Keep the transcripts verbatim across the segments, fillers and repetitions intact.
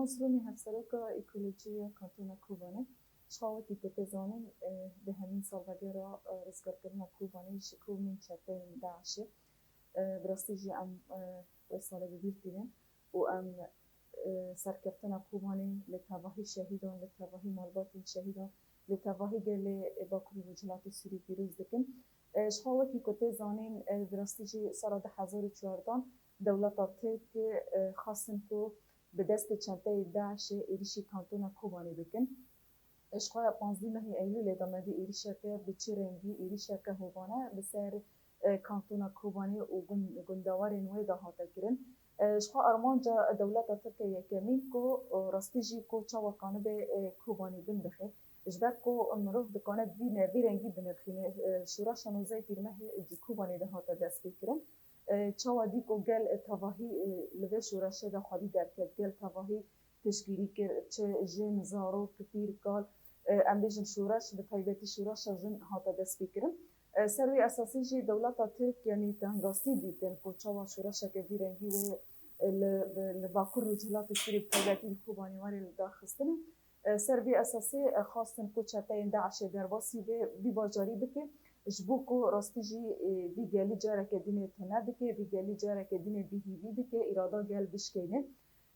Sirûmî hevseroka ekolojî ya Kantona Kobanê. Ji xwe wekî ku tê zanîn, e, di hemîn salvegera, e, rizgarkirina Kobanê ji komên çeteyên DAIŞê, e, bi rastî jî em, e, wê salê bi bîr tînin û em, e, serkeftina Kobanê li tevahî şehîdan, li tevahî malbatên şehîdan, li tevahî gelê Bakur û Rojhilatê Sûrî pîroz dikin. E, ji xwe wekî ku tê zanîn, e, bi rastî jî sala du hezar û çardan dewleta Tirk, e, xwestin ku bi destê çeteyê DAIŞê êrîşî Kantona Kobanê bikin. Ji xwe panzdî mehê Eylûlê de me dî êrîşeke bi çi rengî, êrîşeke hovane bi ser, e, Kantona Kobanê û gund-, gundewarên wê de hate kirin. E, ji xwe armanca dewleta Tirk e yekemîn ku, e, rastî jî ku çawa kanibe, e, Kobanê bin bixe. Ji ber ku mirov dikane vî ne, vî rengî binirxîne. E, şoreşa nozdehê Tîrmehê di Kobanê de hate destpêkirin. E, çawa dî ku gel, e, tevahî, e, li vê şoreşê de xwedî derket, gel tevahî piştgirî kir, çi jin, zarok, pîr, kal, e, em bêjin şoreş, bi taybetî şoreşa jin hate destpêkirin. E, ser wî esasî jî dewleta Tirk, yanî tengastî dîtin ku çawa şoreşeke vî rengî wê, e, li, li Bakur Rojhilatê Sûrî bi taybetî li Kobanê were li dar xistine. E, ser vî esasî, e, xwestin ku çeteyên DAIŞê derbasî vê, vî bajarî bike, ji bo ku rastî jî, e, vî gelî careke dînê tune bike, vî gelî careke dînê bêhîvî bike, îrada gel bişkeyne.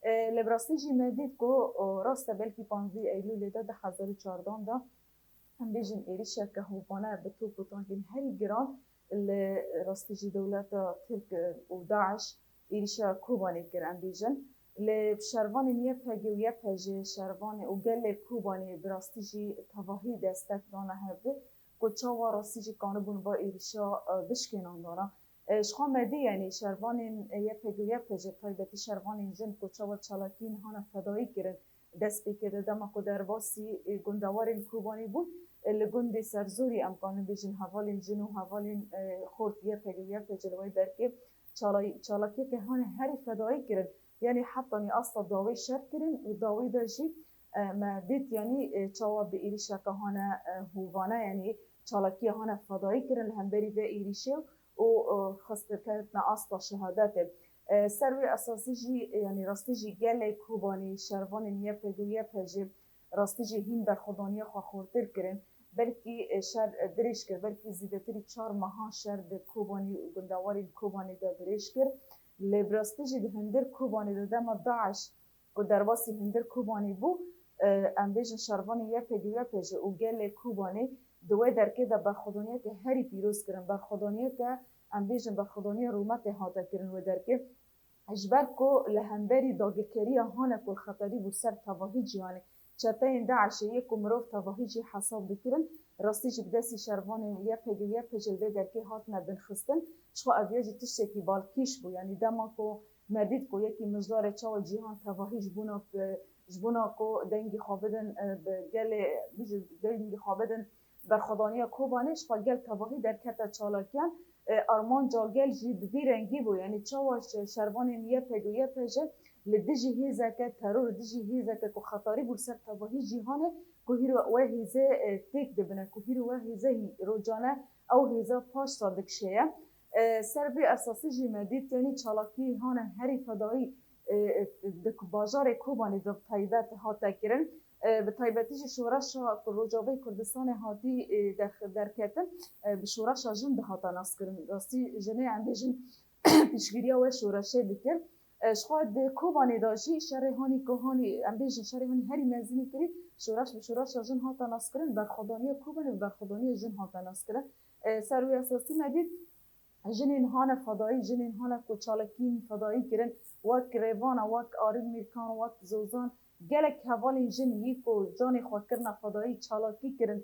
E, lê bi rastî jî me dît ku, o, rast e, belkî panzdî Eylûlê de du hezar û çardan de, em bêjin, êrîşeke hovane bi top û tankên herî giran li rastî jî dewleta Tirk û DAIŞ êrîşa Kobanê kir, em bêjin. Lê şervanên Y P G û Y P J, şervanê û gelê Kobanê bi rastî jî tevahî destek dane hev, ku çawa rastî jî kanibûn va êrîşa, e, bişkênan dana. E, ji xwe me dî, yanî şervanên Y P G û Y P J, taybetî şervanên jin ku çawa çalakiyên hane fedayî kirin, dest pê kir. Dema ku derbasî, e, gundewarên Kobanê bûn, e, li gundê Serzorî, em kanin bêjin, hevalên jin û hevalên, e, xort Y P G û Y P J li wê derkê çalay-, çalakiyeke hane herî fedayî kirin. Yanî hetanî asta dawê şer kirin û dawê de jî, e, me dît, yanî, e, çawa bi êrîşeke hane, e, hovane, yanî çalakiya hane fedayî kirin li hemberî vê êrîşê û, e, xistin kevtine asta şehadetê. E, ser wê esasî jî, e, yanî rastî jî gelê Kobanê, şervanên Y P G û Y P J rastî jî hîn berxwedaniya xwe xurtir kirin. Belkî, e, şer, e, dirêj kir, belkî zêdetirî çar mehan şer di Kobanê û gundewarên Kobanê de dirêj kir. Lê bi rastî jî di hundir Kobanê de dema DAIŞ ku derbasî hundir Kobanê bû, e, em bêjin şervanê Y P G û Y P J û gelê Kobanê di wê derkê de berxwedaniyeke herî pîroz kirin. Berxwedaniyeke, em bêjin, berxwedaniya rûmetê hate kirin wê derkê. Ji ber ku li hemberî dagirkeriya hane ku li xeterî bû ser tevahî cîhanê, çeteyên DAIŞê yê ku mirov tevahî jî hesab dikirin, rastî jî bi destî şervanên Y P G û Y P J li vê derkê hatine binxistin. Ji xwe ev ya jî tiştekî balkêş bû. Yanî dema ku me dît ku yekî mijdarê çawa cîhan tevahî ji bona, ji bona ku dengê xwe bidin, e, bi gelê, bijî dengê xwe bidin berxwedaniya Kobanê, ji xwe gel tevahî derkete çalakiyan. E, armanca gel jî bi vî rengî bû. Yanî çawa şe-, şervanên Y P G û Y P J li dijî hêzeke teror, dijî hêzeke ku xetarî bû ser tevahî cîhanê, ku hîro wê hêzê, e, têk dibine, ku hîro wê hêzê hî-, rojane ew hêza paşta dikişeye. E, ser vê esasî jî me dît, yanî çalakî hane herî fedayî, e, e, di bajarê Kobanê de bi taybet hate kirin. E, bi taybetî jî şoreşa ku Rojavayê Kurdistanê hatî, e, derx-, derketin, e, bi şoreşa jin dihata naskirin. Rastî jinê, em bêjin, piştgiriya wê şoreşê dikir. E, ji xwe di Kobanê de jî şerê hanî ku hanî, em bêjin, şerê hanî herî mezinî kirî, şoreş bi şoreşa jin hate naskirin, berxwedaniya Kobanê bi berxwedaniya jin hate naskirin. E, ser wê esasî me dît, jinên hane fedayî, jinên hane ku çalakiyên fedayî kirin, wek Rêvana, wek Arîn Mîrkan, wek Zozan, gelek hevalên jin yî ku canê xwe kirine fedayî, çalakî kirin.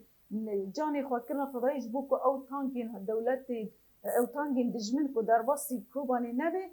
Canê xwe kirine fedayî ji bo ku ew tankên dewletê, ew tankên dijmin ku derbasî Kobanê nebe,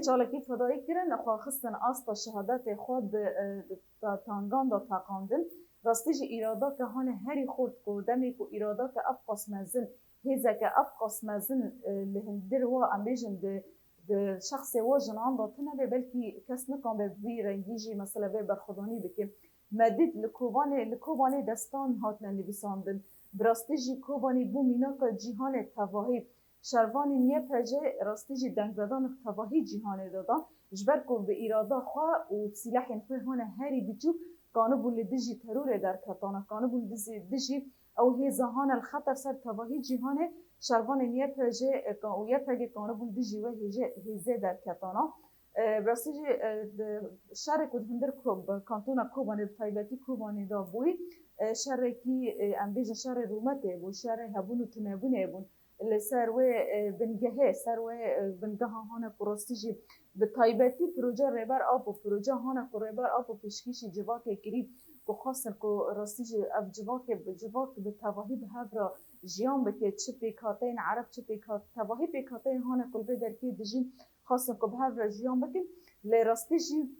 çalakî fedayî kirin, xwe xistin asta şehadetê xwe bi, e, bi ta-, tangan de teqandin. Rastî jî îradake hane herî xurt ku demê ku îradake ev qas mezin, hêzeke ev qas mezin, e, li hundir wa, em bêjin, di, di şexsê wa jinan de tune be, belkî kes nikane bi vî rengî jî mesela vê berxwedanî bike. Me dît li Kobanê, li Kobanê destan hatine nivîsandin. Bi rastî jî Kobanê bû mînaka cîhanê tevahî. Şervanên Y P G rastî jî dengvedanek tevahî cîhanê de dan, ji ber ku bi îrada xwe û sîlehên xwe hane herî biçûk kanibûn li dijî terorê derketana, kanibûn dijî, dijî ew hêza hane li xeter ser tevahî cîhanê, şervanên Y P G û Y P G kanibûn dijî wê hêjê, hêzê derketana. E, bi rastî jî, e, di şerê ku di hundir Ko-, bi kantona Kobanê, bi taybetî Kobanê de bûyî, e, şerekî, e, em bêjin şerê rûmetê bû, şerê hebûn û tunebûnê bûn. Li ser wê, e, bingehê, ser wê, e, bingeha hane ku rastî jî bi taybetî proje Rêber Apo, proje hane ku Rêber Apo pêşkêşî civakê kirî, ku xwestin ku rastî jî ev civakê, civak bi tevahî bi hev re jiyan bike, çi pêkhateyên ereb, çi pêkhat-, tevahî pêkhateyên hane ku li vê derkê dijîn, xwestin ku bi hev re jiyan bikin. Lê rastî jî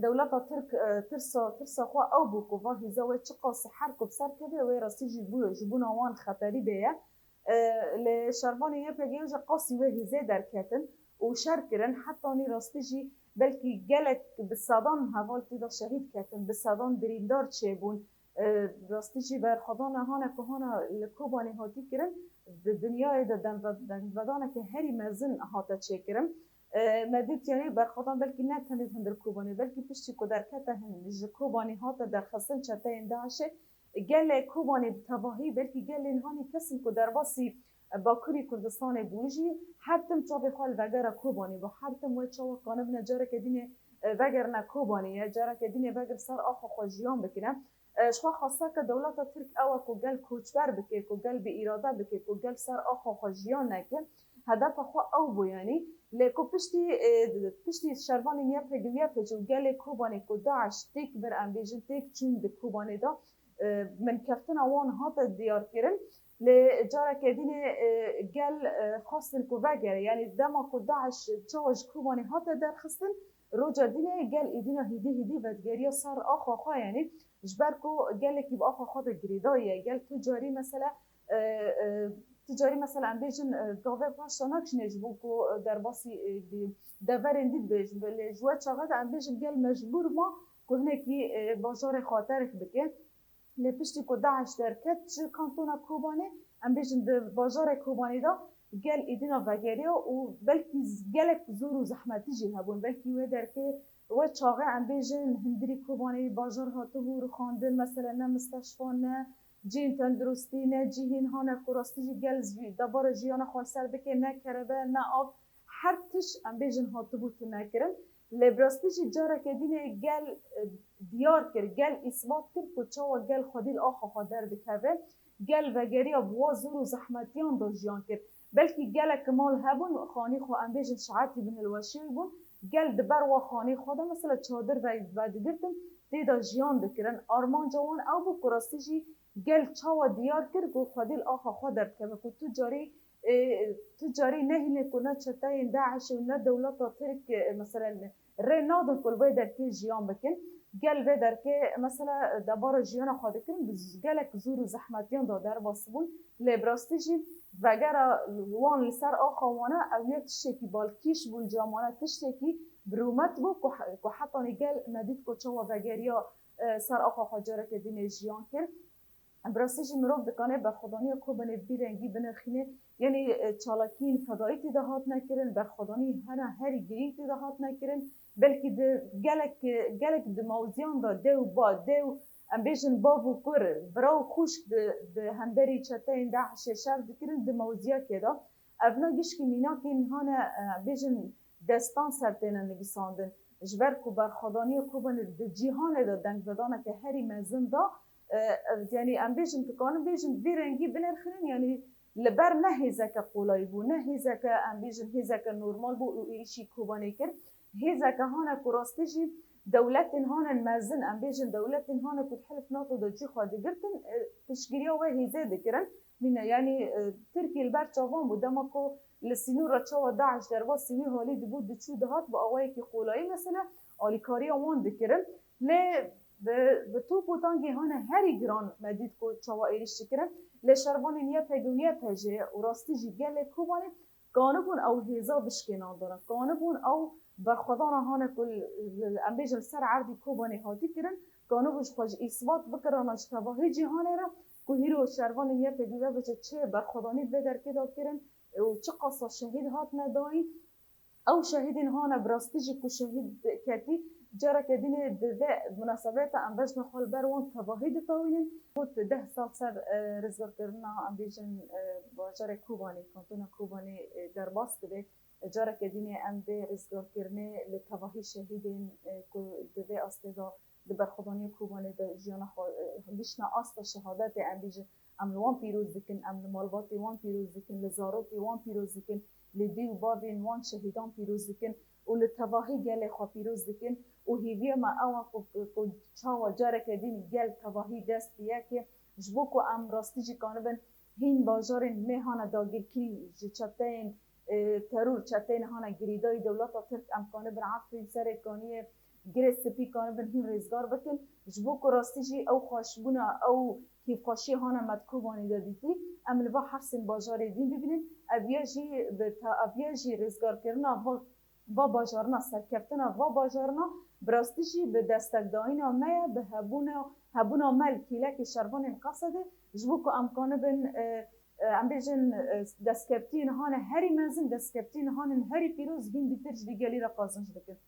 dewleta Tirk, e, tirsa, tirsa xwe ew bû ku va hêza wê çiqas her ku bi ser keve, wê rastî jî bû, ji bona wan xeterî bê ye. E, lê şervanên Y P G jî qasî wê hêzê derketin û şer kirin, hetanî rastî jî belkî gelek bi sedan heval tê de şehîd ketin, bi sedan birîndar çêbûn. E, rastî jî berxwedana hane ku hana li Kobanê hatî kirin, di dinyayê de dengve-, dengvedaneke herî mezin hate çêkirin. E, me dît, yanî berxwedan belkî ne tenê hundir Kobanê, belkî piştî ku derkete hin-, ji Kobanê hate derxistin çeteyên DAIŞê, gelê Kobanê bi tevahî, belkî gelên hanî kesin ku derbasî, e, Bakurî Kurdistanê bû jî, her tim çavê xwe li vegera Kobanê bû. Her tim wê çawa kanibine careke dînê, e, vegerine Kobanê ye, careke dînê veger ser axa xwe jiyan bikine. E, ji xwe xwesteke dewleta Tirk ew e ku gel koçber bike, ku gel bi îrade bike, ku gel ser axa xwe jiyan neke. Hedefa xwe ew bû, yanî. Lê ku piştî, e, piştî şervanên Y P G û Y P G û gelê Kobanê ku DAIŞ têk bir, em bêjin têk çûn di Kobanê de, e, minkeftina wan hate diyar kirin. Lê careke dînê, e, gel, e, xwestin ku vegere. Yanî dema ku DAIŞ çawa ji Kobanê hate derxistin, roja dînê gel êdîna hîdî hîdî vedigeriya ser axa xwe, yanî ji ber ku gelekî bi axa xwe de girêdayî ye. Gel tu carî mesela, e, e, tu carî mesela em bêjin, e, gavê paşta nakişîne ji bo ku, e, derbasî, e, bi deverên dî dibêjin. Lê ji we çaxê de em bêjin gel mecbûr ma ku hinekî, e, bajarê xwe terk bike. Lê piştî ku DAIŞ derket ji kantona Kobanê, em bêjin di bajarê Kobanê de gel êdîna vegeriya û belkî z-, gelek zor û zehmetî jî hebûn. Belkî wê derkê, wê çaxê em bêjin hundirî Kobanê bajar hatibû rixandin, mesela ne misteşfa, ne cihên tenduristî, ne cihên hane ku rastî jî gel ji debara jiyana xwe li ser bike, ne kerebe, ne av. Her tişt em bêjin hatibû tunekirin. Lê bi rastî jî careke dînê gel, e, diyar kir, gel îsbat kir ku çawa gel xwedî li axa xwe derdikeve, gel vegeriya bi wa zor û zehmetiyan de jiyan kir. Belkî gelek mal hebûn, xanî xwe em bêjin şietî bûn, hilweşiyayî bûn, gel di ber wa xanî xwe de mesela çadir ve-, vedigirtin, tê de jiyan dikirin. Armanca wan ew bû ku rastî jî gel çawa diyar kir ku xwedî li axa xwe derdikeve, ku tu carî, e, tu carî ne hînê ku ne çeteyên DAIŞê û ne dewleta Tirk, e, mesela rê nadin ku li vê derkê jiyan bikin. Gel vê derkê mesela debara jiyana xwe dikirin, bi z-, gelek zor û zehmetiyan de derbas bûn. Lê bi rastî jî vegera wan li ser axa wana ew ya tiştekî balkêş bû, li cem wana tiştekî bi rûmet bû ku he-, ku hetanî gel me dît ku çawa vegeriya, e, ser axa xwe careke dînê jiyan kir. Bi rastî jî mirov dikane berxwedaniya Kobanê bi vî rengî binirxîne. Yanî, e, çalakiyên fedaî tê de hatine kirin, berxwedanî hene herî girîng tê de hatine kirin. Belkî di gelek, e, gelek di mewziyan de dew ba, dew, em bêjin bav û kur, bira û xwişk di, di hemberî çeteyên DAIŞê şer dikirin, di mewziyekê de. Evna gişkî mînakên hane, e, em bêjin destan ser têne nivîsandin. Ji ber ku berxwedaniya Kobanê di cîhanê de dengvedaneke herî mezin da, e, e, yanî em bêjin, dikarin bêjin vî rengî binirxînin, yanî li ber ne hêzeke qolayî bû, ne hêzeke, em bêjin, hêzeke normal bû û êrîşî Kobanê kir. Hêzeke hane ku rastî jî dewletên hane mezin, em bêjin, dewletên hane ku di Hilf NATO de cî xwe digirtin, e, piştgiriya wê hêzê dikirin. Mîna, yanî, e, Tirkiye li ber çavan bû. Dema ku li sînor re çawa DAIŞ derbasî wî halî dibû, diçû dihat, bi awayekî qolayî mesela alîkariya wan dikirin. Lê bi, bi top û tangê hane herî giran me dît ku çawa êrîş dikirin. Lê şervanên Y P G û Y P G û rastî jî gelê Kobanê kanibûn ew hêza bişkênandana, kanibûn ew berxwedana hane ku li, li, em bêjin li ser erdî Kobanê hatî kirin, kanibû ji xwe ji îsbat bikirana ji tevahî cîhanê re ku hîro şervanên Y P G û Y P G çi berxwedanî di vê derkê de kirin, û çiqasa şehîd hatine dayîn. Ew şehîdên hane bi rastî jî ku şehîd ketî, careke dînê di vê munasebeta em bejna xwe li ber wan tevahî ditewînin. Got deh sal ser, e, rizgarkirina, em bêjin, e, bajarê Kobanê, kantona Kobanê, e, derbas dibe. Careke dînê em vê rizgarkirinê li tevahî şehîdên, e, ku di vê astê de di berxwedaniya Kobanê de jiyana xwe, e, giştine asta şehadetê, em bêjin, em li wan pîroz dikin, em li malbatê wan pîroz dikin, li zarokê wan pîroz dikin, li dî û bavên wan şehîdan pîroz dikin û li tevahî gelê xwe pîroz dikin û hêviya me ew e ku, ku, ku çawa careke dînî gel tevahî dest bi yekê, ji bo ku em rastî jî kanibin hîn bajarên me hane dagirkirî ji çeteyên, e, teror, çeteyên hane girêdayî dewleta Tirk, em kanibin efrîn serê kaniyê, girê spî kanibin hîn rêzgar bikin. Ji bo ku rastî jî ew xweşbûna, ew kêfxweşiyê hane me di Kobanê de dîtî, em li va hersên bajarê dîn bibînin. Ev ya jî bi ta-, ev ya jî rêzgarkirina va, va bajarina, serkeftina va bajarina, bi rastî jî bi destekdayîna me ye, bi hebûna, hebûna me li kêlekê şervanên Qesedê, ji bo ku em kanibin, e, e, em bêjin, e, destkevtiyên hane herî mezin, destkevtiyên hane herî pîroz hîn bîtir ji vî gelî re qazanc bikin.